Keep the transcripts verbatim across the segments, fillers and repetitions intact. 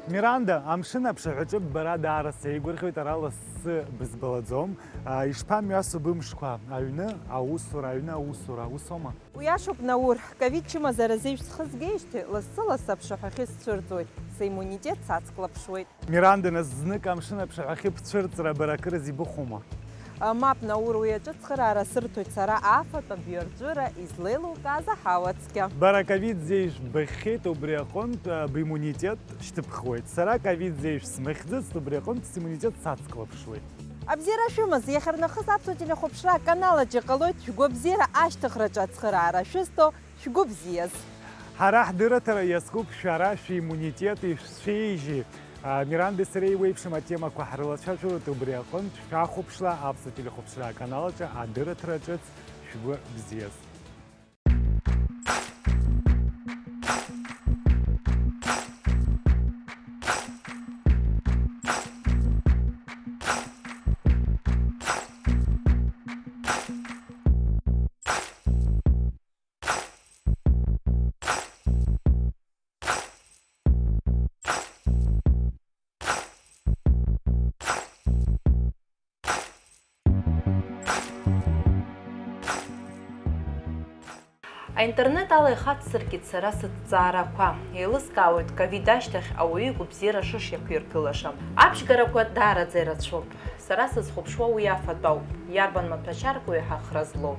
Миранда, амшын аԥшаҳәаҿы ббара даара сеигәырӷьоит, ара лассы бызбалаӡом. А, ишԥамҩасу бымшқәа? Аҩны аусура, аҩны аусура, усоума? Уиашоуп, Наур, ковид чымазара зеижә схызгеижьҭеи лассы-лассы аԥшаҳәахьы сцәырҵуеит, симмунитет сацклаԥшуеит. Миранда, нас знык амшын аԥшаҳәахьы бцәырҵра бара акыраз ибыхәома? А, мап, Наур, уи аҿы цхыраара сырҭоит сара афатә, абҩарҵәыра, излеилукааз аҳауа цқьа. Бара ковид зеижә быхьхьеит, убри аҟынтә, а, биммунитет шьҭыԥхуеит. Сара ковид зеижә смыхьӡыцт, убри аҟынтә симмунитет сацклаԥшуеит. Абзиара шәымаз, иахьарнахыс Аԥсуа телехәаԥшра аканал аҿы иҟалоит шәгәабзиара ашьҭыхраҿы ацхыраарара шәызҭо шәгәы бзиаз. Ҳара ҳдырраҭара иазкуп шәара шәиммунитети шәцәеижьи. А, Мирандеи сареи еиуеиԥшым атемақәа ҳрылацәажәалоит, убри аҟынтә шәахәаԥшла Аԥсуа телехәаԥшра аканал аҿы адырраҭара ҿыц. Шәгәы бзиаз. Аинтернет ала ихацсыркит сара сыҭҵаарақәа. Еилыскаауеит, ковид ашьҭахь ауаҩы игәабзиара шышиақәиргылаша. Аԥшьгарақәа даараӡа ирацәоуп. Сара сызхәаԥшуа уи афатә ауп. Иарбан маҭәашьарак уаҩ ҳахра злоу?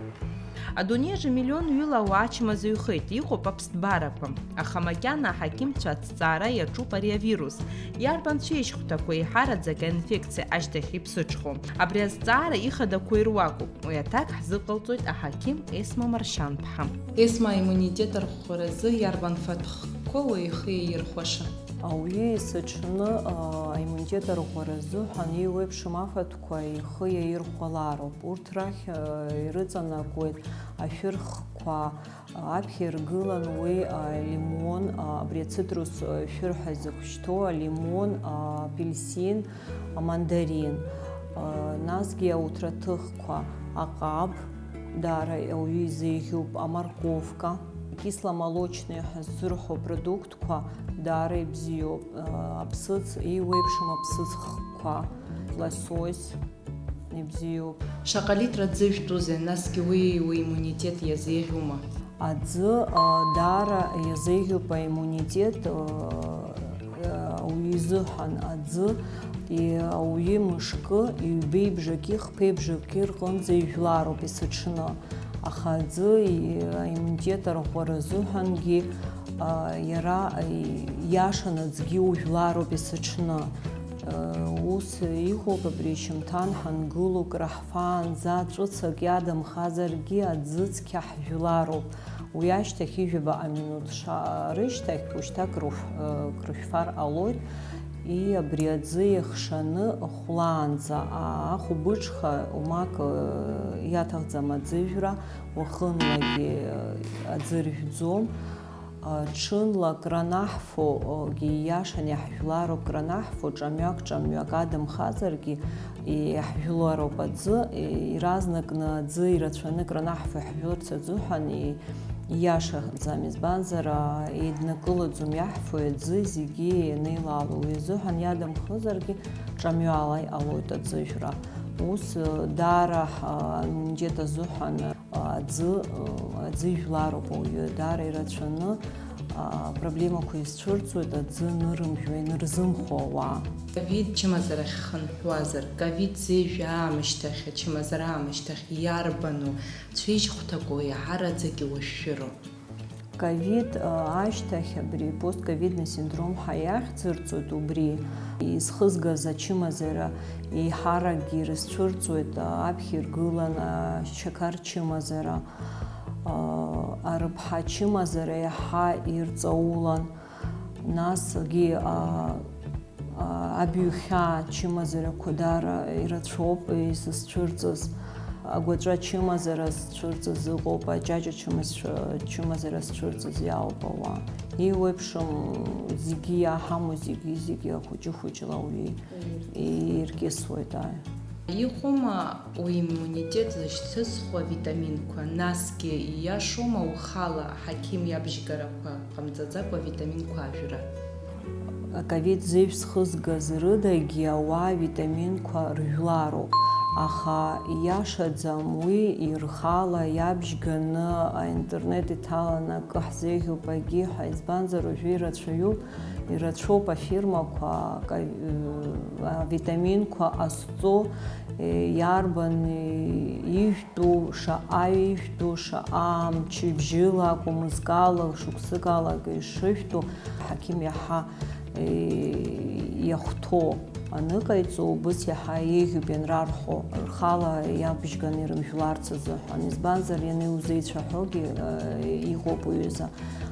Адунеиаҿы миллион ҩыла ауаа ачымазаҩхеит, иҟоуп аԥсҭбарақәа. Аха макьана аҳақьымцәа аҭҵаара иаҿуп ари авирус. Иарбан цәеижьхәҭақәа еиҳараӡак аинфекциа ашьҭахь иԥсыҽхо? Абри азҵаара ихадақәоу ируакуп. Уи аҭак ҳзыҟалҵоит аҳақьым Есма Маршьанԥҳа. Есма, аиммунитет арӷәӷәаразы иарбан фатә хкқәоу ихы иаирхәаша? Ауаҩы есыҽны, аа, аиммунитет арӷәӷәара азыҳәан еиуеиԥшым афатәқәа ихы иаирхәалароуп. Урҭ рахь, аа, ирыҵанакуеит ашәыр хкқәа, аԥхьа иргылан уи, аа, алимон, аа, абри ацитрус, аа, шәыр ҳәа изыхәшьҭоу алимон, аа, апельсин, амандарин, аа, насгьы ауҭраҭыхқәа, аҟаб, даара ауаҩы изеиӷьуп, аморковка, кисломолочный ҳәа ззырҳәо продуктқәа даара ибзиоуп, аа, аԥсыӡ, еиуеиԥшым аԥсыӡ хкқәа, лосось, ибзиоуп. Шаҟа литра аӡы жәтәузеи, насгьы уи уиммунитет иазеиӷьума? Аӡы, аа, даара иазеиӷьуп аиммунитет, аа, ауаҩы изыҳәан аӡы, и-, ауаҩы мышкы, ҩбеи-бжаки, хԥеи-бжаки рҟынӡа ижәлароуп есыҽны. Аха аӡы, и-, аиммунитет арӷәӷәара азыҳәангьы, аа, иара, и-, иашан аӡгьы ужәлароуп есыҽны. Ус иҟоуп, абри ашьымҭан ҳангылоу краҳфаанӡа ҵәыцак иадамхазаргьы аӡы цқьа ҳжәлароуп. Уи ашьҭахь ҩажәаба аминуҭ ша-, рышьҭахь ушьҭа крыф-, крышәфар ҟалоит. И абри аӡы иахшаны хәлаанӡа, а-, ахәылбыҽха умак, э, иаҭахӡам аӡыжәра, уахынлагьы, э, аӡы ржәӡом. Ҽынла кранаҳфогьы ииашан иаҳжәлароуп, кранаҳфо ҿамҩак, ҿамҩак адамхазаргьы иаҳжәлароуп аӡы, иаразнакны аӡы ирацәаны кранаҳфо иаҳжәларц азыҳәан ииашаӡам, избанзар, еиднакылаӡом иаҳфо аӡы зегьы ианеилало, уи азыҳәан иадамхозаргьы ҿамҩала иҟалоит аӡыжәра. Ус даара ҳанунџьеҭ азыҳәан Аӡы, аӡы ижәлароуп ауаҩы, даара ирацәаны, а, проблемақәа изцәырҵуеит, аӡы нырымжәуа, инырзымхо ауаа. Ковид чымазарахь хынҳәуазар, ковид зеижә аамышьҭахь, ачымазара аамышьҭахь иарбану цәеижь хәҭақәоу иаҳараӡак иуашәшәыроу? Ковид, а, ашьҭахь абри постковидный синдром ҳәа иахьӡырҵоит, убри изхызгаз ачымазара еиҳаракгьы ирызцәырҵуеит, а, аԥхьа иргылан, а, шьақар чымазара, а, арыԥҳа чымазара иаҳа ирҵаулан, насгьы, а, Абаҩхьаа чымазарақәа даара ирацәоуп изызцәырҵыз. Агәаҵәа чымазара зцәырҵыз ыҟоуп, аҷаҷа чымазцәа-, чымазара зцәырҵыз иаауп ауаа. Еиуеиԥшым зегьы иаҳамоу, зегьы, зегьы ахәыҷы-хәыҷла уи иркьысуеит, ааи. Иҟоума уиммунитет зышьҭызхуа витаминқәа, насгьы ииашоума ухала аҳақьым иабжьгарақәа ҟамҵаӡакәа авитаминқәа ажәра? Аковид зеижә зхызгаз рыдагьы ауаа авитаминқәа ржәлароуп, аха ииашаӡам уи, рхала иабжьганы аинтернет иҭаланы акы ҳзеиӷьуп агьи ҳәа, избанзар уажәы ирацәаҩуп, ирацәоуп афирмақәа ака-, авитаминқәа ҟазҵо, иарбан ижәтәу, шаҟа ижәтәу, шаҟа амчыбжьыла акәым, мызкала, шықәсыкала акы ишыжәтәу, аҳақьым иаҳа иахәҭоу аныҟаиҵо, убыс иаҳа еиӷьуп ианрарҳәо, рхала иабжьганы ирымжәларц азыҳәан. Избанзар, ианиузеицәаҳәогьы, э, иҟоуп уҩыза.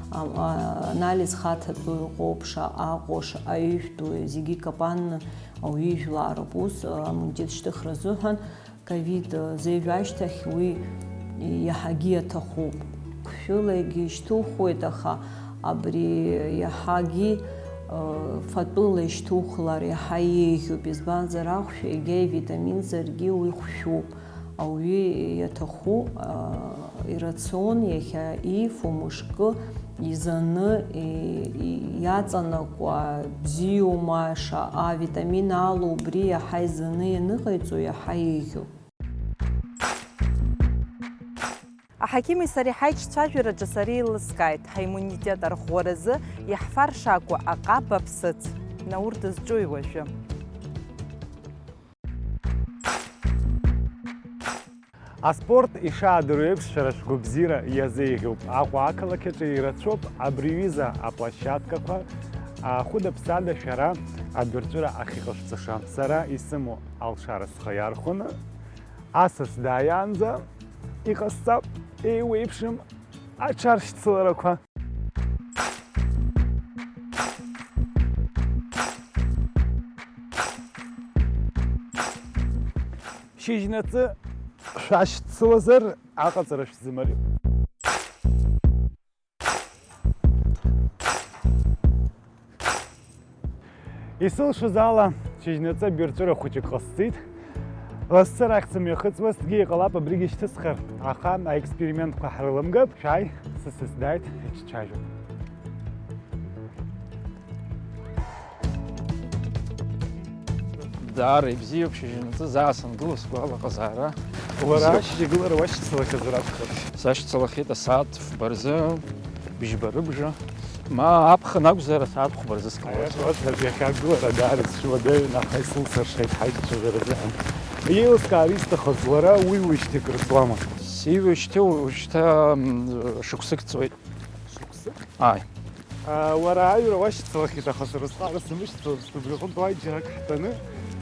А-, а-, анализ хаҭатәу ыҟоуп, шаҟа аҟоу, шаҟа ижәтәу, зегьы икапанны ауаҩы ижәлароуп. Ус, а, амунитет шьҭыхра азыҳәан ковид зеижә ашьҭахь уи иаҳагьы иаҭахуп. Хәшәылагьы ишьҭухуеит, аха абри иаҳагьы, фатәыла ишьҭухлар иаҳа еиӷьуп, избанзар ахәшә егьа ивитаминзаргьы уи хәшәуп. Ауаҩы иаҭаху, ирацион иахьа иифо мышкы изаны, и-, и-, иаҵанакуа бзиоума, шаҟа авитамин алоу, убри иаҳа изаны ианыҟаиҵо, иаҳа еиӷьуп. Аҳақьыми сареи ҳаиҿцәажәараҿы сара еилыскааит, ҳаиммунитет арӷәӷәаразы иаҳфар шакәу аҟаб аԥсыӡ. Наур дызҿуи уажәы? Аспорт, ишаадыруа еиԥш, шәара шәгәабзиара иазеиӷьуп. Аҟәа ақалақь аҿы ирацәоуп абри аҩыза аплощадкақәа, ахәыда-ԥсада шәара адәырҵәыра ахьыҟашәҵаша. Сара исымоу алшара схы иархәаны, асас дааиаанӡа иҟасҵап, еиуеиԥшым аҽаршьцыларақәа. Шьыжьнаҵы шәашьцылазар, аҟаҵара шәзымариоуп. Исылшоз ала, шьыжьнаҵы абирҵәыра хәыҷык ҟасҵеит. Лассы рахь сымҩахыҵуазҭгьы иҟалап абригьы шьҭысхыр, аха аекспериментқәа ҳрыламгап. Шәааи, сысас дааит, ҳаиҿцәажәап. Даара ибзиоуп, шьыжьнаҵы заа сангыло сгәалаҟазаара. Уара бзиоуп. Ашьыжьгылара уашьцылахьазар акәхап? Сашьцылахьеит асааҭ фба рзы, бжьба рыбжа. Ма аԥхын акәзар, асааҭ хәба рзы скылоит. Аиаша уасҳәап, иахьа агылара даара сшуадаҩын, аха исылсыршеит ҳаиҿцәажәара азыҳәан. Еилыскаар исҭахыз, уара уи уижьҭеи крызуама? Сиҩышьҭы уажәшьҭа, м, шықәсык ҵуеит. Шықәсык? Ааи. А, уара аҩра уашьцылахьеит, аха сара сҟара сымышьцылацт, убри аҟынтә уааи џьарак ҳтәаны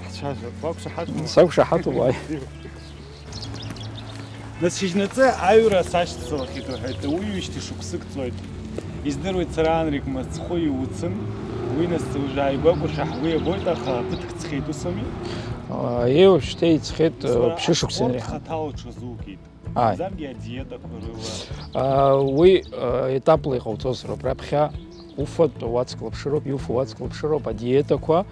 ҳцәажәап. Уақәшаҳаҭума? Сақәшаҳаҭуп, уааи. Нас шьыжьнаҵы аҩра сашьцылахьеит уҳәеит, уи ҩышьҭа шықәсык ҵуеит. Издыруеит, сара анрик мыцхәы иуцын, уи нас уажә ааигәа акәушәа ҳгәы иабоит, аха ԥыҭк ҵхьеит, ус ами? Еи, уажәшьҭа иҵхьеит, ԥшьышықәса инеиҳан. Хаҭала уҽазукит. Ааи. Мамзаргьы адиетақәа рыла. Уи, етапла иҟауҵозароуп, раԥхьа уфатә уацклаԥшыроуп, иуфо уацклаԥшыроуп, адиетақәа,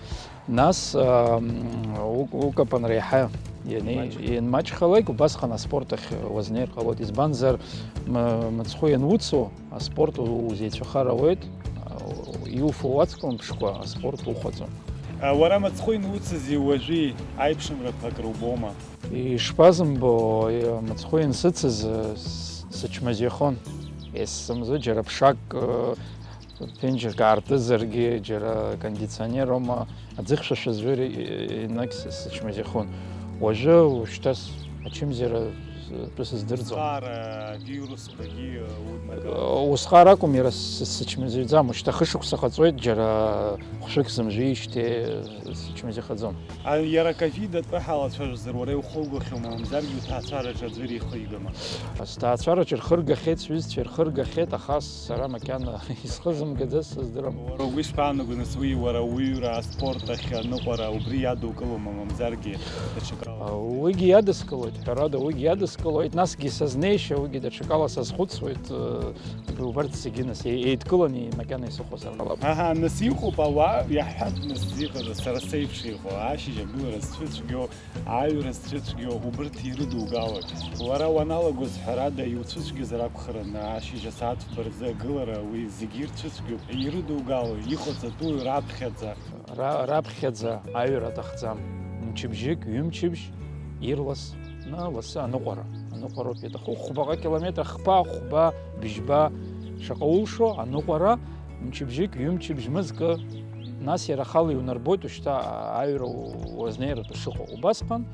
нас, м, у-, укапанра иаҳа иани-, ианмаҷхалак, убасҟан аспорт ахь уазнеир ҟалоит. Избанзар, м-, мыцхәы иануцу, аспорт у-, узеицәахар ауеит, а, иуфо уацклаԥшкәа, аспорт ухәаӡом. А, уара мыцхәы иануцызи уажәи аиԥшымрақәа акрубома? Ишԥазымбо, мыцхәы иансыцыз, с-, сычмазаҩхон. Есымза џьара ԥшак, ԥенџьырк аартызаргьы, џьара кондиционер аума, аӡы хьшәашәа зҩыр, и-, инагь с-, сычмазаҩхон. Уажәы, ушьҭа с-, ачымазара тәы сыздырӡом. Узхара авирусқәагьы уднакылоит? Усҟар акәым, иара с-, сычмазаҩӡам. Ушьҭа хышықәса ҟаҵоит, џьара хәшәык сымжәижьҭеи сычмазаҩхаӡом. А, иара аковид атәы ҳалацәажәозар, уара иухоугахьоума, мамзаргьы уҭаацәараҿы аӡәыр ихигама? Сҭаацәараҿы рхы ргахьеит, сҩызцәа рхы ргахьеит, аха сара макьана исхызымгаӡаз сыздырам. Уара угәы ишԥаанаго, нас, уи уара уҩра, аспорт ахь аныҟәара, убри иадукылома, мамзаргьы даҽакала? А, уигьы иадыскылоит, ҳәарада, уигьы иадыскылоит. сыдкылоит, насгьы сазнеишьа, уигьы даҽакала сазхәыцуеит, э, убарҭ зегьы нас е-, еидкыланы макьана исыхәозар ҟалап. Аҳа, нас иҟоуп ауаа, иаҳҳәап, нас иҟаз, сара сеиԥш иҟоу, ашьыжь агылара зцәыцәгьоу, аҩра зцәыцәгьоу, убырҭ ирыдугалоит. Уара уаналагоз, ҳәарада, иуцәыцәгьазар акәхарын, ашьыжь асааҭ фба рзы агылара, уи зегьы ирцәыцәгьоуп, ирыдугалои, иҟаҵатәуи раԥхьаӡа? Ра-, раԥхьаӡа аҩра аҭахӡам. Мчыбжьык, ҩымчыбжь, ирласны лассы аныҟәара. Аныҟәароуп иаҭаху. Хәбаҟа километр, хԥа, хәба, бжьба, шаҟа улшо, аныҟәара, мчыбжьык, ҩымчыбжь мызкы, нас иара ахала иунарбоит, ушьҭа аҩра уазнеиратәы шыҟоу. Убасҟан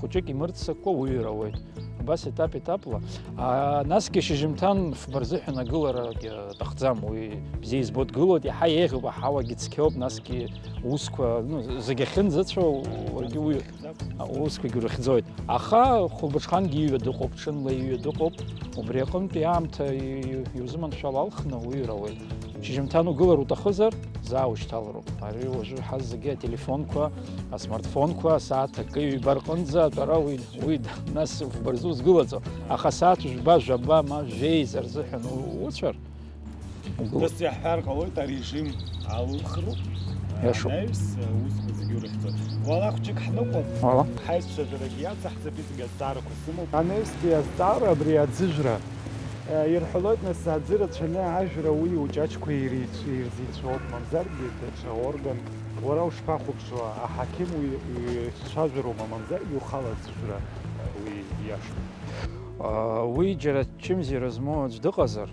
хәыҷык имырццакуа уҩыр ауеит. Убас етап-етапла. А, насгьы шьыжьымҭан фба рзыҳәан агыларагьы аҭахӡам. Уи бзиа избо дгылоит, иаҳа еиӷьуп, аҳауагьы цқьоуп, насгьы усқәа, ну, зегь ахьынӡацәоу, уаргьы уи, а, усқәагьы урыхьӡоит. Аха хәылбыҽхангьы иҩа дыҟоуп, ҽынла иҩа дыҟоуп, убри аҟынтәи аамҭа и-, и-, иузыманшәало алхны уҩыр ауеит. Шьыжьымҭан угылар уҭахызар, заа ушьҭалароуп. Ари уажәы ҳазегьы ателефонқәа, асмартфонқәа, асааҭ акы ҩба рҟынӡа атәара уи, уи нас фба рзы узгылаӡом. Аха асааҭ жәба, жәаба, ма жәеиза рзыҳәан у-, уцәар, угыл. Нас иаҳҳәар ҟалоит, арежим алухроуп. Иашоуп. Анаҩс, усқәа зегьы урыхьӡоит. Уала хәҷык ҳныҟәап. Уала. Ҳаицәажәарагьы иацаҳҵап, иҵегь азҵаарақәа сымоуп. Анаҩстәи азҵаара абри аӡыжәра. Ирҳәалоит, нас, аӡы рацәаны ажәра уи уҷаҷқәа ирицә-, ирзеицәоуп, мамзаргьы даҽа орган. Уара ушԥахәаԥшуа, аҳақьым уи ицәажәароума, мамзаргьы ухала аӡыжәра уи иашоуп? Уи џьара чымзира змоу аӡә дыҟазар,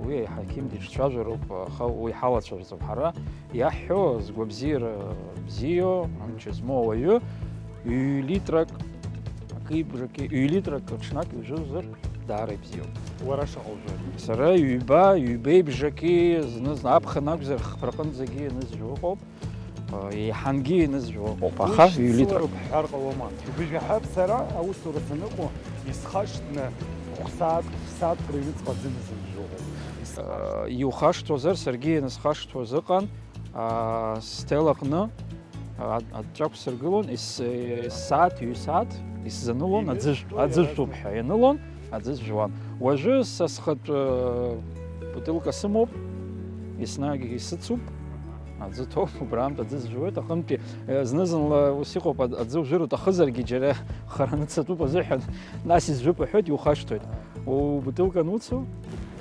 уи аҳақьым дицәажәароуп, аха уи ҳалацәажәаӡом. Ҳара иаҳҳәо, згәабзиара бзиоу, амч змоу ауаҩы, ҩ-литрак, акы-ибжаки, ҩ-литрак ҽнак ижәызар, даара ибзиоуп. Уара шаҟа ужәуеит? Сара ҩба, ҩбеибжаки, зны-зны аԥхын акәзар, хԥраҟынӡагьы ианызжәуа ыҟоуп. Еиҳангьы ианызжәуа ыҟоуп, аха ҩ-литрак. Уи шьцылароуп ҳҳәар ҟалома? Убыжәаҳәа сара аусура саныҟоу, исхашҭны хә-сааҭк, ф-сааҭк рыҩныҵҟа аӡы назымжәуа ыҟоуп. Исхашҭ. Иухашҭуазар, саргьы ианысхашҭуаз ыҟан, аа, сҭел аҟны, а-, аҵәҵәа ақәсыргылон, ес-, ес-, сааҭ, ҩ-сааҭ исзанылон, аӡыжә-, аӡыжәтәуп ҳәа ианылон, аӡы зжәуан. Уажәы са схатә, э, бутылка сымоуп, еснагь исыцуп, аӡы ҭоуп, убраантә аӡы зжәуеит. Аҟынтәи, э, зны-зынла ус иҟоуп, аӡ-, аӡы ужәыр уҭахызаргьы, џьара хара ныцатәуп азыҳәан, нас изжәып уҳәоит, иухашҭуеит. Убутылка ануцу,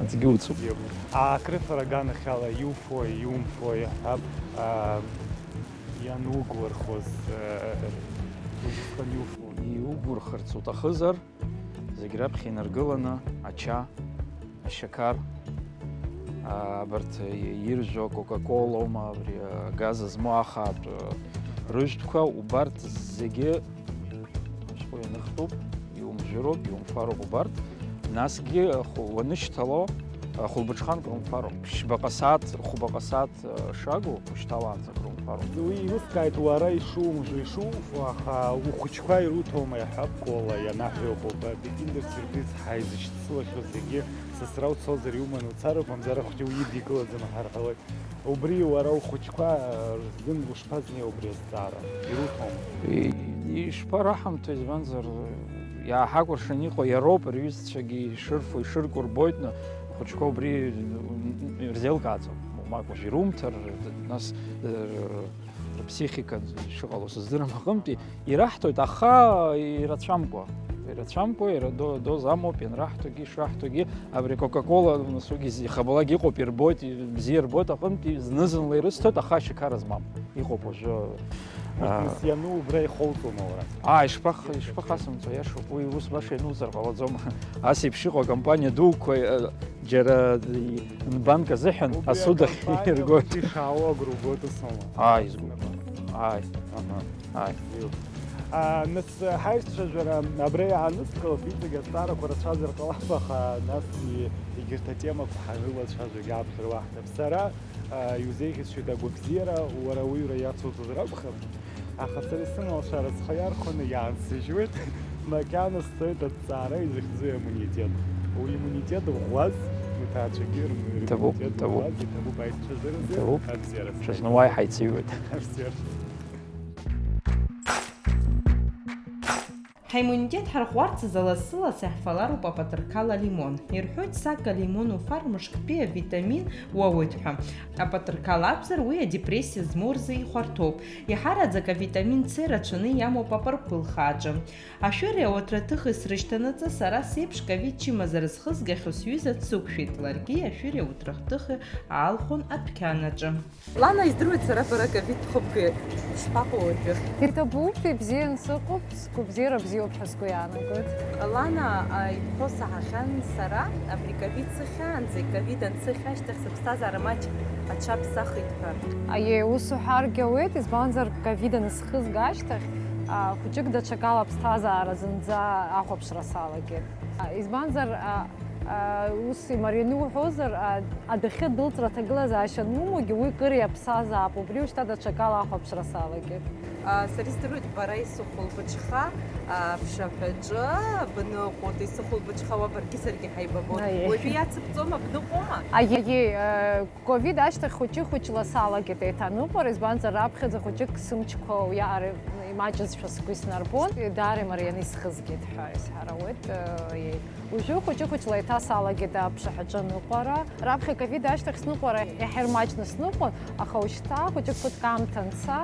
аӡгьы уцуп. Акрыфарак анахьала иуфои, иумфои, ҳәа, а, ианугәархоз, э, усҟан иуфон. Иугәархарц уҭахызар, зегь раԥхьа инаргыланы ача, ашьақар, а, абарҭ иржәуа кока-колоума, абри агаз змоу ахаатә, э, рыжәтәқәа, убарҭ зегьы ашәҟәы ианыхтәуп, иумжәыроуп, иумфароуп убарҭ. Насгьы, э, хә-, уанышьҭало, э, хәылбыҽханк румфароуп. Ԥшьбаҟа сааҭ, хәбаҟа сааҭ, э, шагу, ушьҭалаанӡа акрумфароуп. Уи илыскааит уара ишумжәо, ишуфо, аха ухәыҷқәа ируҭома, иаҳҳәап, Кола, ианаҳәо ыҟоуп, Бекиндер Сергеиц ҳаизышьцылахьоу зегьы сасра уцозар иуманы уцароуп, мамзар ахәыҷы уидикылаӡам ҳәа рҳәалоит. Убри уара ухәыҷқәа, э, рзын ушԥазнеи убри азҵаара? Ируҭома? И-, ишԥараҳамҭо, избанзар, иааҳакәыршан иҟоу иароуп, рҩызцәагьы ишырфо, ишырку рбоит, ны, ахәыҷқәа убри ирзеилкааӡом. Мап, уажә ирумҭар, нас, э, рыԥсихика шыҟало сыздырам аҟынтәи, ираҳҭоит, аха ирацәамкәа, ирацәамкәа, ира-, до-, доза амоуп, ианраҳҭогьы, ишраҳҭогьы, абри Кока-Кола, нас, уигьы зи-, ихабалак иҟоуп, ирбоит, бзиа рбоит аҟынтәи, зны-зынла ирысҭоит, аха ашьақар змам. Иҟоуп уажәы, а, нас иану убра ихоуҵома уара? Аа, ишԥах-, ишԥахасымҵо, иашоуп, уи ус баша иануҵар ҟалаӡом. Ас еиԥш иҟоу акомпаниа дуқәа, а, џьара нбанк азыҳәан асудахь иргоит. Убри акомпаниа ишаауа агәра угоит, усома? Ааи, изгәаԥхо. Ааи. Аҳа. Ааи. Бзиоуп. А, нас, ҳаицәажәара абра иаанызкылап, иҵегь азҵаарақәа рацәазар ҟалап, аха нас и-, егьырҭ атемақәа ҳанрылацәажәогьы ааԥхьара уаҳҭап. Сара, а, иузеиӷьасшьоит агәабзиара, уара уҩра иацуҵозар акәхап. Аха сара исымоу алшара схы иархәаны иаансыжьуеит, макьана сцоит аҭҵаара изыхьӡу иммунитет. Уиммунитет ӷәӷәаз, уҭаацәагьы рм-, Ҭабуп, рыммунитет ҭабуп. Ӷәӷәаз, иҭабуп аицәажәаразы. Ҭабуп. Абзиара. Ҽазны уааи ҳаицыҩуеит. Абзиара. Ҳаиммунитет ҳарӷәӷәарц азы лассы-ласс иаҳфалароуп апатырқал алимон. Ирҳәоит, сак алимон уфар мышктәи авитамин уауеит ҳәа. Апатырқал акәзар, уи адепрессиа змоу рзы ихәарҭоуп. Иаҳараӡак авитамин С рацәаны иамоуп апырԥыл хааҿы. Ашәыри ауаҭраҭыхи срышьҭанаҵы, сара сеиԥш ковид чымазара зхызгахьоу сҩыза дсықәшәеит, ларгьы ашәыри ауаҭраҭыхи аалхәон адәқьанаҿы. Лана, издыруеит, сара бара ковид бхыбгеит. Ишԥаҟоу уажәы? Иҭабуп, ибзиан сыҟоуп, сгәабзиара бзиоуп ҳәа сгәы иаанагоит. Лана, а, ибҳәо саҳахьан сара, абри ковид сыхьаанӡагь, ковид ансыхь ашьҭахь сыԥсҭазаара маҷ аҽаԥсахит ҳәа. Аиеи, ус уҳәаргьы ауеит, избанзар, ковид анысхызга ашьҭахь, а, хәыҷык даҽакала аԥсҭазаара зынӡа ахәаԥшра салагеит. А, избанзар, а, а, ус имарианы уҳәозар, а, адәахьы адәылҵра аҭагылазаашьа анумоугьы, уи кыр иаԥсазаап, убри ушьҭа даҽакала ахәаԥшра салагеит. А, сара издыруеит, бара исыхәылбыҽха, а, аԥшаҳәаҿы бныҟәоит, исыхәылбыҽхауа баргьы саргьы ҳаибабон. Аиеи. Уажәы иацыбҵома, бныҟәома? Аиеи, э, ковид ашьҭахь хәыҷы-хәыҷла салагеит еиҭаныҟәара, избанзар, раԥхьаӡа хәыҷык сымчқәа уиаҟара имаҷызшәа сгәы иснарбон, даара имарианы исхызгеит ҳәа исҳәарауеит, э, аиеи. Уажәы хәыҷы-хәыҷла еиҭа салагеит аԥшаҳәаҿы аныҟәара. Раԥхьа ковид ашьҭахь сныҟәара иаҳа ирмаҷны сныҟәон, аха ушьҭа хәыҷык ԥыҭк аамҭа анца,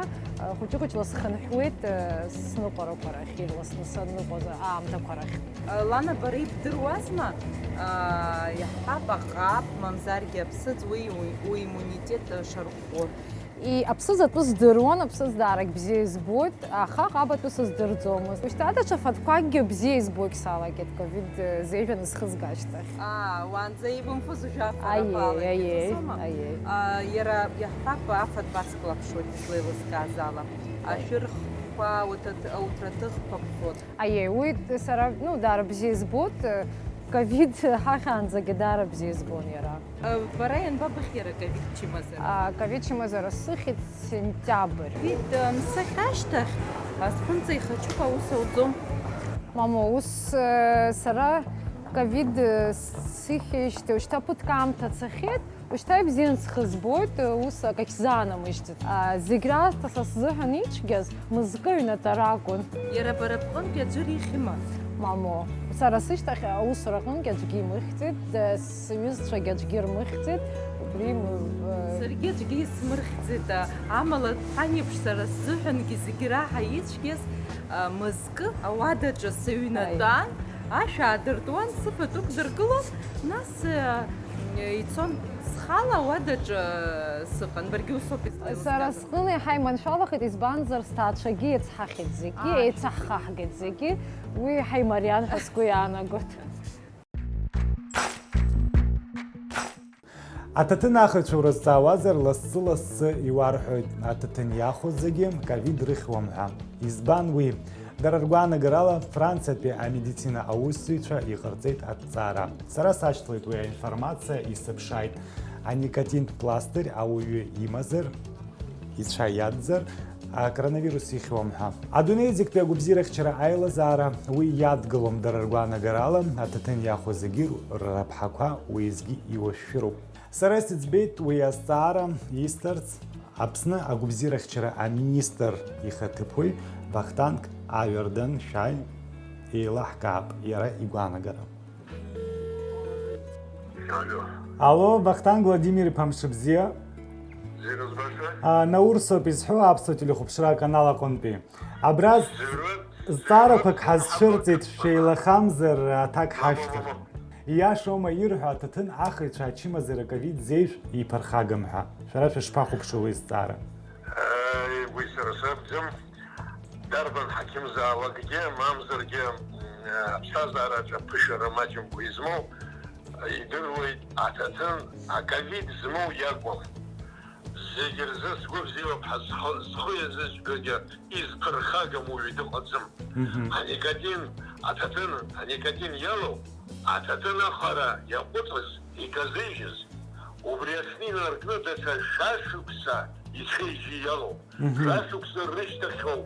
хәыҷы-хәыҷла схынҳәуеит, сныҟәарақәа рахь ирласны саныҟәоз аамҭақәа рахь. Лана, бара ибдыруазма, иаҳҳәап, аҟаԥ, мамзаргьы аԥсыӡ, уи, уи, уи иммунитет шарӷәӷәо. И-, аԥсыӡ атәы здыруан, аԥсыӡ даарак бзиа избоит, аха аҟаб атәы сыздырӡомызт. Ушьҭа даҽа фатәқәакгьы бзиа избогь салагеит, ковид зеижәа анысхызга ашьҭахь. Аа, уаанӡа ибымфоз уажәы афара Аиеи, балагеит, аиеи, усома? Аиеи. А, иара иаҳҳәап, афатә бацклаԥшуеит, излеилыскааз ала. Аиеи. Ашәырхқәа, ауҭраҭ-, ауҭраҭыхқәа бфот. Аиеи, уи сара, ну, даара бзиа избоит, ковид ҳахьаанӡагьы даара бзиа избон иара. Бара ианбабыхьи иара ковид чымазара? А, ковид чымазара сыхьит сентиабр. Ковид, э, мсыхь ашьҭахь, а, сԥынҵа ихачуп, аус ауӡом. Мамоу, ус, э, сара ковид, э, сыхьижьҭеи ушьҭа ԥыҭк аамҭа цахьеит, ушьҭа ибзиан схы збоит, э, ус акагь сзаанамыжьӡеит. А, зегь раасҭа са сзыҳәан ицәгьаз мызкы аҩнатәара акәын. Иара бара бҟынтәи аӡәыр ихьыма? Мамоу, сара сышьҭахь аусура аҟынгьы аӡәгьы имыхьӡеит, сҩызцәагьы аӡәгьы ирмыхьӡеит, убри м-, э, Саргьы аӡәгьы исмырхьӡеит, а, амала, ԥҳан еиԥш, сара сзыҳәангьы зегь раҳа ицәгьаз, а, мызкы ауадаҿы сыҩнатәан, Аиеи. Ашә аадыртуан, сыфатәык дыргылон, нас, а, ицон схала ауадаҿы, а, сыҟан, баргьы усоуп излеилыскааз. Сара сҟны иаҳа иманшәалахеит, избанзар, сҭаацәагьы еицҳахьеит зегьы, Аа, еицаҳхаҳгеит зегьы, уи иаҳа имариан ҳәа сгәы иаанагоит. Аҭаҭын ахыҩцәа урызҵаауазар, лассы-лассы иуарҳәоит, аҭаҭын иахәо зегьы ковид рыхьуам ҳәа. Избан уи? Дара ргәаанагарала, Франциатәи амедицина аусзуҩцәа иҟарҵеит аҭҵаара. Сара сашьҭалеит уи аинформациа, исыԥшааит, аникотинтә пластырь ауаҩы имазар, ицәа иадзар, акоронавирус ихьуам ҳәа. Адунеи зегьтәи агәабзиарахьчара аилазаара уи иадгылом, дара ргәаанагарала, аҭаҭын иахәо зегьы рраԥҳақәа уеизгьы иуашәшәыроуп. Сара сыӡбеит уи азҵаара исҭарц Аԥсны агәабзиарахьчара аминистр ихаҭыԥуаҩ Вахтанг Аҩардан, шәааи, еилаҳкаап иара игәаанагара. Алло. Алло, Вахтанг Владимир-иԥа, мшыбзиа. Зегь рызбаша? А, Наур соуп изҳәо, аԥсуа телехәаԥшра аканал аҟынтәи. Абра з-, Зыҩры, зҵаарақәак зыҩры ҳазцәырҵит, ҳазцәырҵит. Шәеилахамзар, аҭак Мамоу, ҳашьҭахь. Мамоу. Ииашоума ирҳәо, аҭаҭын ахыҩцәа ачымазара ковид зеижә иԥырхагам ҳәа? Шәара шәышԥахәаԥшуеи уи азҵаара? Ааи, уи сара сакәӡам. Дарбан ҳақьымзаалакгьы, мамзаргьы, м, аԥсҭазаараҿы аԥышәара маҷымкәа измоу, идыруеит, аҭаҭын аковид змоу иакәым. Зегь рзы сгәы бзиоуп ҳәа схы, схы иазызҳәогьы изԥырхагам уаҩы дыҟаӡам. Мгм. Аникотин, аҭаҭын, аникотин иалоу, аҭаҭын ахара иаҟәыҵыз, иказыжьыз, убри аҽны инаркны даҽа шәа шықәса ицәа-ижьы иалоу. Мгм. Шәа шықәса рышьҭахьоуп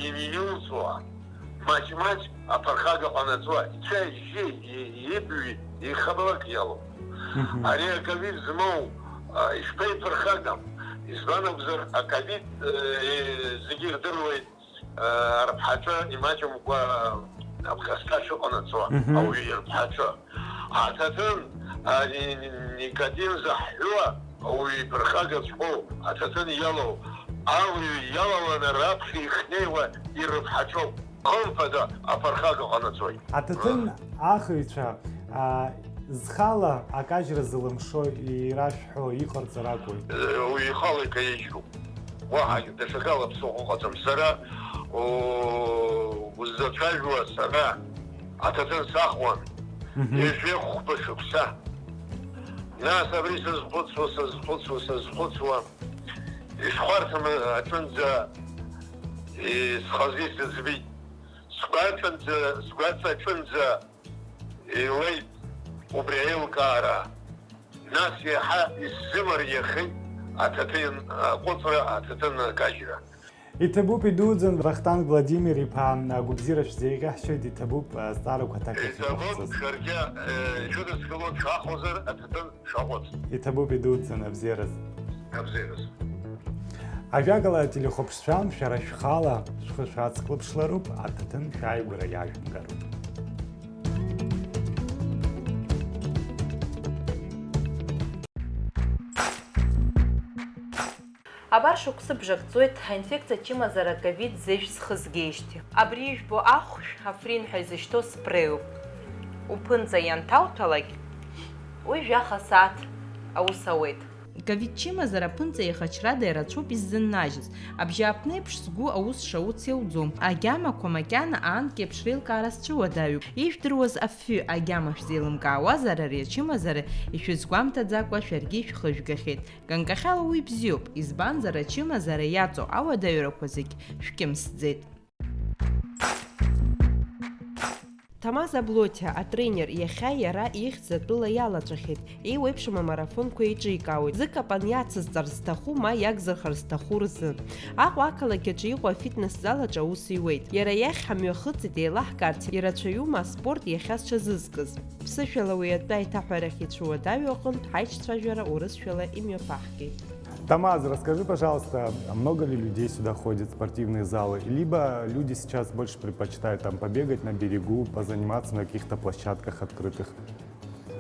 инеилҵуа, маҷ-маҷ аԥырхага ҟанаҵуа, ицәа-ижьы, и-, ибаҩ, ихабалак иалоу. Мгм. Ари аковид змоу, а, ишԥаиԥырхагам? Избан акәзар, аковид, э, зегьы ирдыруеит, Арԥҳаҿы имаҷымкәа аԥхасҭа шыҟанаҵо Мгм. ауаҩы ирԥҳаҿы. Аҭаҭын, а, ни-, ни-, никотин заҳҳәуа ауаҩы иԥырхагацәоу, аҭаҭын иалоу, ауаҩы иалаланы раԥхьа ихнеиуа ирыԥҳаҿоуп. Хымԥада аԥырхага ҟанаҵоит. Аҭаҭын ахыҩцәа, а, зхала акажьра зылымшо ирашәҳәо иҟарҵар акәын. Уи ихала икаижьроуп. Уаҳа даҽакала ԥсыхәа ыҟаӡам. Сара, о, уззацәажәо сара аҭаҭын сахуан. Мгм. Ҩажәи хәба шықәса. Нас абри сазхәыцуа, сазхәыцуа, сазхәыцуа. Ишхәарҭам аҿынӡа, е, схазы исыӡбеит. Сгәаҵанӡа, сгәаҵа аҿынӡа илеит убри аилкаара. Нас иаҳа исзымариахеит аҭаҭын аҟәыҵра, аҭаҭын акажьра. Иҭабуп, идуӡӡан, Вахтанг Владимир-иԥа, агәабзиара шәзеиӷьаҳшьоит, иҭабуп, азҵаарақәа аҭак Иҭабуп, рхьырхәыцыз. Шәаргьы, э, шәыдыскылоит, шәахәозар, аҭаҭын шәаҟәыҵ. Иҭабуп, идуӡӡан, абзиараз. Абзиараз. Ажәакала, ателехәаԥшцәа, шәара шәхала шәхы шәацклаԥшлароуп, аҭаҭын шәааигәара иажәымгароуп. Абар шықәсыбжак ҵуеит аинфекциа ачымазара ковид зежә схы згеижьҭеи. Абри ижәбо ахәшә африн ҳәа изышьҭоу спреиуп. Уԥынҵа ианҭауҭәалак, уи жәаха сааҭ аус ауеит. Ковид чымазара аԥынҵа еихачрада ирацәоуп иззыннажьыз. Абжьааԥнеиԥш сгәы аус шауц иауӡом. Агьамақәа макьана аанкьеиԥш реилкаара сцәыуадаҩуп. Ижәдыруаз афҩы агьама шәзеилымкаауазар, ари ачымазара ишәызгәамҭаӡакәа шәаргьы ишәхыжәгахьеит. Ганкахьала уи бзиоуп, избанзар ачымазара иаҵоу ауадаҩрақәа зегь шәкьымсӡеит. Ҭамаз Аблоҭиа, атренер, иахьа иара ихьӡ атәыла иалаҵәахьеит. Еиуеиԥшым амарафонқәа еиҿикаауеит. Зыкапан иацызҵар зҭаху ма иагзырхар зҭаху рзы. Аҟәа ақалақь аҿы иҟоу афитнес-зал аҿы аус иуеит. Иара иахь ҳамҩахыҵит еилаҳкаарц, ирацәаҩума аспорт иахьа сҽазызкыз. Ԥсышәала уи атәы аиҭаҳәарахь ицәуадаҩу аҟынтә ҳаиҿцәажәара урысшәала имҩаԥаҳгеит. Тамаз, расскажи, пожалуйста, много ли людей сюда ходят в спортивные залы? Либо люди сейчас больше предпочитают там побегать на берегу, позаниматься на каких-то площадках открытых?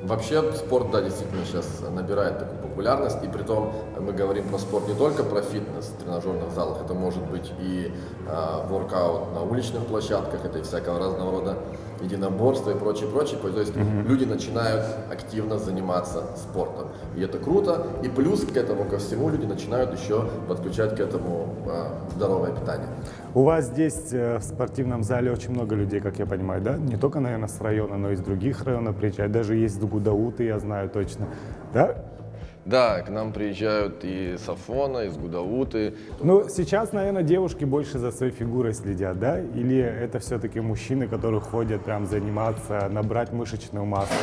Вообще, спорт, да, действительно сейчас набирает такую популярность, и притом мы говорим про спорт не только про фитнес в тренажёрных залах, это может быть и, а, воркаут на уличных площадках, это и всякого разного рода единоборства и прочее, прочее. То есть Мгм. люди начинают активно заниматься спортом. И это круто. И плюс к этому ко всему люди начинают ещё подключать к этому, а, здоровое питание. У вас здесь, э, в спортивном зале очень много людей, как я понимаю, да? Не только, наверное, с района, но и с других районов приезжают. Даже есть с Гудауты, я знаю точно. Да? Да, к нам приезжают и с Афона, и с Гудауты. Ну, сейчас, наверное, девушки больше за своей фигурой следят, да? Или это всё-таки мужчины, которые ходят прям заниматься, набрать мышечную массу?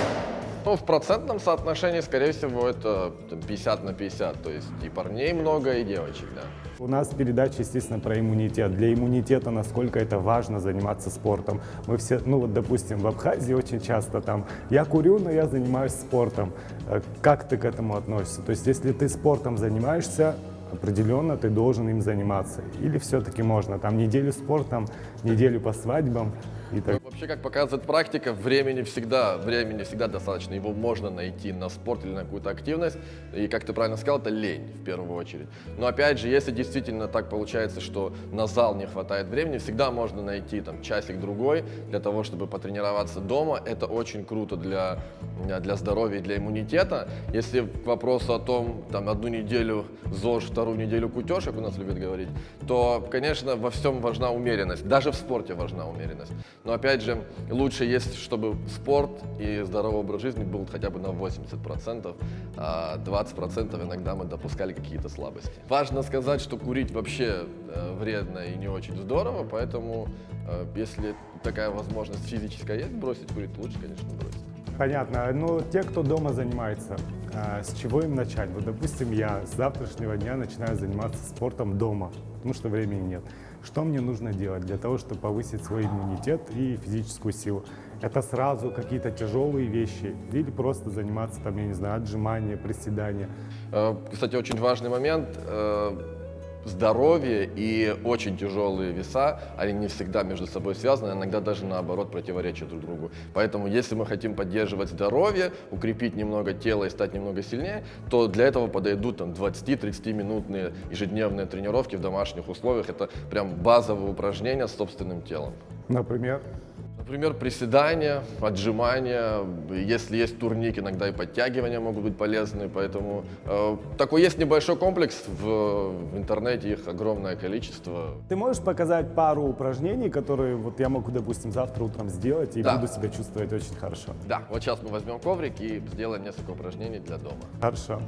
Ну, в процентном соотношении, скорее всего, это, там, пятьдесят на пятьдесят. То есть и парней много, и девочек, да. У нас передача, естественно, про иммунитет. Для иммунитета насколько это важно заниматься спортом. Мы все, ну вот, допустим, в Абхазии очень часто там: «Я курю, но я занимаюсь спортом». Э, как ты к этому относишься? То есть, если ты спортом занимаешься, определённо ты должен им заниматься. Или всё-таки можно там неделю спортом, неделю по свадьбам и так? Ну, вообще, как показывает практика, времени всегда, времени всегда достаточно. Его можно найти на спорт или на какую-то активность. И, как ты правильно сказал, это лень в первую очередь. Но опять же, если действительно так получается, что на зал не хватает времени, всегда можно найти там часик-другой для того, чтобы потренироваться дома. Это очень круто для, для здоровья и для иммунитета. Если к вопросу о том, там, одну неделю ЗОЖ, вторую неделю кутёж, как у нас любят говорить, то, конечно, во всём важна умеренность. Даже в спорте важна умеренность. Но опять же, лучше есть, чтобы спорт и здоровый образ жизни был хотя бы на восемьдесят процентов, а двадцать процентов иногда мы допускали какие-то слабости. Важно сказать, что курить вообще, э, вредно и не очень здорово, поэтому, э, если такая возможность физическая есть бросить курить, лучше, конечно, бросить. Понятно. Но те, кто дома занимается, а, с чего им начать? Вот, допустим, я с завтрашнего дня начинаю заниматься спортом дома, потому что времени нет. Что мне нужно делать для того, чтобы повысить свой иммунитет и физическую силу? Это сразу какие-то тяжёлые вещи? Или просто заниматься там, я не знаю, отжимания, приседания? Э, кстати, очень важный момент. Э, Здоровье и очень тяжелые веса, они не всегда между собой связаны, иногда даже наоборот противоречат друг другу. Поэтому если мы хотим поддерживать здоровье, укрепить немного тело и стать немного сильнее, то для этого подойдут там двадцати-тридцатиминутные ежедневные тренировки в домашних условиях. Это прям базовые упражнения с собственным телом. Например? Например, приседания, отжимания, если есть турник, иногда и подтягивания могут быть полезны, поэтому э, такой есть небольшой комплекс, в, в интернете их огромное количество. Ты можешь показать пару упражнений, которые вот я могу, допустим, завтра утром сделать и Да. буду себя чувствовать очень хорошо? Да, вот сейчас мы возьмем коврик и сделаем несколько упражнений для дома. Хорошо.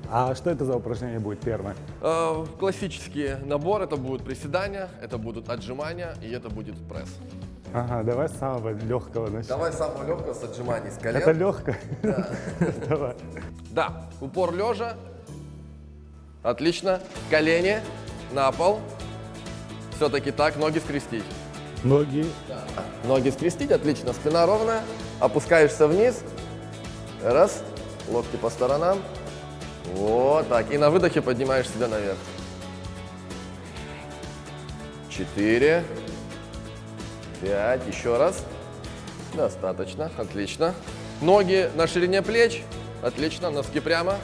А что это за упражнение будет первое? Э, классический набор, это будут приседания, это будут отжимания и это будет пресс. Ага, давай с самого легкого начнем. Давай с самого легкого, с отжиманий с колен. Это легко? Давай. Да, упор лежа. Отлично. Колени на пол. Все-таки так, ноги скрестить. Ноги. Ноги скрестить, отлично. Спина ровная. Опускаешься вниз. Раз. Локти по сторонам. Вот так. И на выдохе поднимаешь себя наверх. Четыре. Пять. Еще раз. Достаточно. Отлично. Ноги на ширине плеч. Отлично. Носки прямо.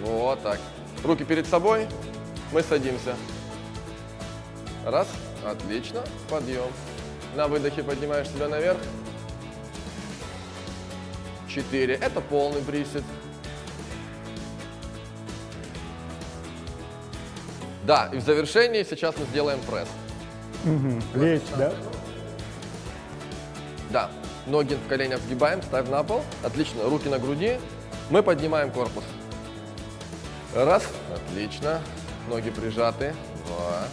Вот так. Руки перед собой. Мы садимся. Раз. Отлично. Подъем. На выдохе поднимаешь себя наверх. Четыре. Это полный присед. Да, и в завершении сейчас мы сделаем пресс. Мгм. Лечь, да? Да. Ноги в коленях сгибаем, ставь на пол. Отлично, руки на груди. Мы поднимаем корпус. Раз, отлично. Ноги прижаты. Два.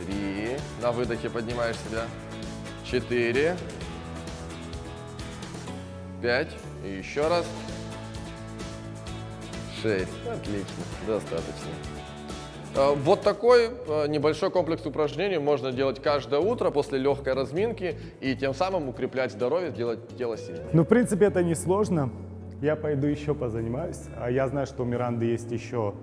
Три. На выдохе поднимаешь себя. Четыре. Пять. И еще раз. Шесть. Отлично. Достаточно. Э, Вот такой э, небольшой комплекс упражнений можно делать каждое утро после легкой разминки и тем самым укреплять здоровье, делать тело сильнее. Ну, в принципе, это несложно. Я пойду еще позанимаюсь. А я знаю, что у Миранды есть еще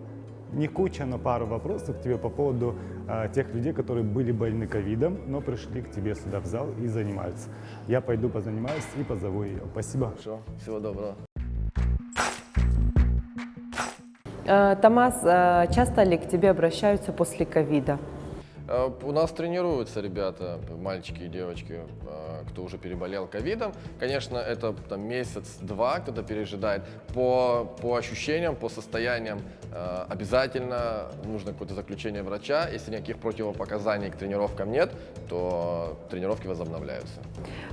не куча, но пару вопросов к тебе по поводу а, тех людей, которые были больны ковидом, но пришли к тебе сюда в зал и занимаются. Я пойду позанимаюсь и позову ее. Спасибо. Хорошо, всего доброго. Э, Тамас, э, часто ли к тебе обращаются после ковида? Э, У нас тренируются ребята, мальчики и девочки, э, кто уже переболел ковидом. Конечно, это там месяц-два кто-то пережидает. По, по ощущениям, по состояниям э, обязательно нужно какое-то заключение врача. Если никаких противопоказаний к тренировкам нет, то тренировки возобновляются.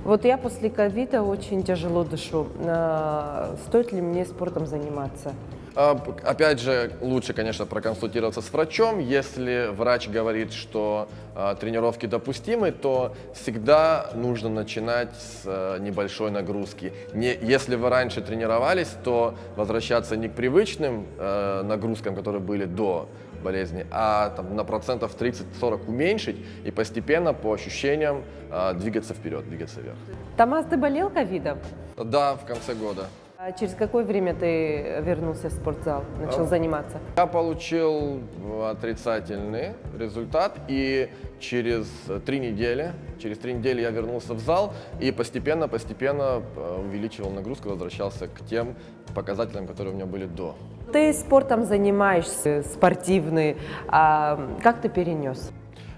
Вот я после ковида очень тяжело дышу. Э, Стоит ли мне спортом заниматься? А, п- Опять же, лучше, конечно, проконсультироваться с врачом. Если врач говорит, что а, тренировки допустимы, то всегда нужно начинать с э, небольшой нагрузки. Не, если вы раньше тренировались, то возвращаться не к привычным э, нагрузкам, которые были до болезни, а там, на процентов тридцать-сорок уменьшить и постепенно, по ощущениям, э, двигаться вперед, двигаться вверх. Тамас, ты болел ковидом? Да, в конце года. А через какое время ты вернулся в спортзал, начал А, заниматься? Я получил отрицательный результат, и через три недели, через три недели я вернулся в зал и постепенно-постепенно э, увеличивал нагрузку, возвращался к тем показателям, которые у меня были до. Ты спортом занимаешься, спортивный. А как ты перенес?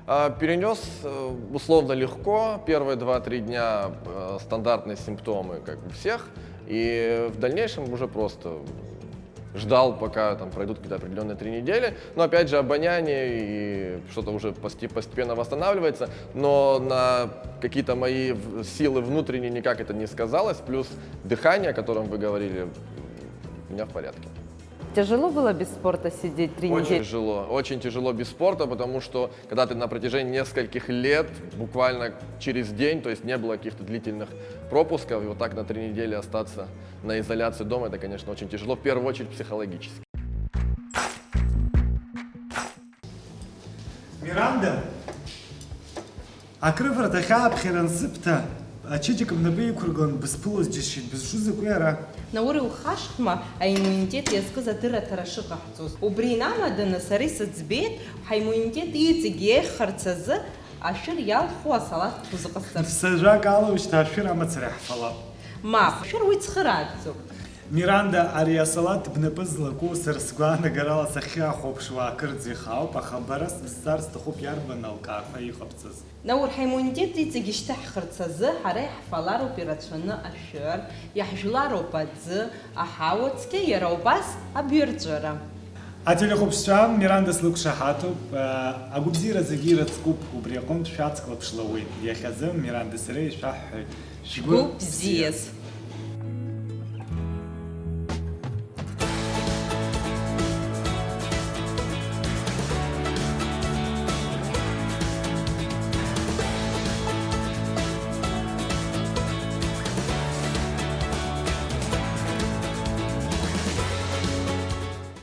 А, Перенес э, условно легко. Первые два-три дня э, стандартные симптомы, как у всех. И в дальнейшем уже просто ждал, пока там пройдут какие-то определенные три недели. Но опять же, обоняние и что-то уже пости- постепенно восстанавливается. Но на какие-то мои в- силы внутренние никак это не сказалось. Плюс дыхание, о котором вы говорили, у меня в порядке. Тяжело было без спорта сидеть три Очень недели? Тяжело, очень тяжело без спорта, потому что когда ты на протяжении нескольких лет, буквально через день, то есть не было каких-то длительных пропусков, и вот так на три недели остаться на изоляции дома, это, конечно, очень тяжело, в первую очередь психологически. Миранда, акрыфарҭа хьааԥхьара ансыбҭа, Ачеиџьыка бнапы иқәыргылан бысԥылоз џьысшьеит, бызҿу закәи ара? Наур, иухашҭма аиммунитет иазкыз адырраҭара шыҟаҳҵоз? Убри инамаданы сара исыӡбеит, ҳаиммунитет иҵегь еиӷьхарц азы ашәыр иалху асалаҭ ҳузыҟасҵар. Сажәак ала, ушьҭа ашәыр амацара иаҳфалап. Мап, ашәыр уи цхырааӡоуп. Миранда, ари асалаҭ бнапы злаку сара сгәаанагарала сахьахәаԥшуа акырӡа ихаауп, аха бара сбызҵар сҭахуп, иарбан алкаа ҳәа иҟабҵаз? Наур, ҳаиммунитет иҵегь ишьҭаҳхырц азы ҳара иаҳфалароуп ирацәаны ашәыр, иаҳжәлароуп аӡы, аҳауа цқьа, иара убас абҩарҵәыра. Ателехәаԥшцәа, Миранда слықәшаҳаҭуп. Агәабзиара зегьы ирыцкуп, убри аҟынтә шәацклаԥшлауеит. Иахьазы Миранда сара ишәаҳҳәоит. Шәгәы бзиаз!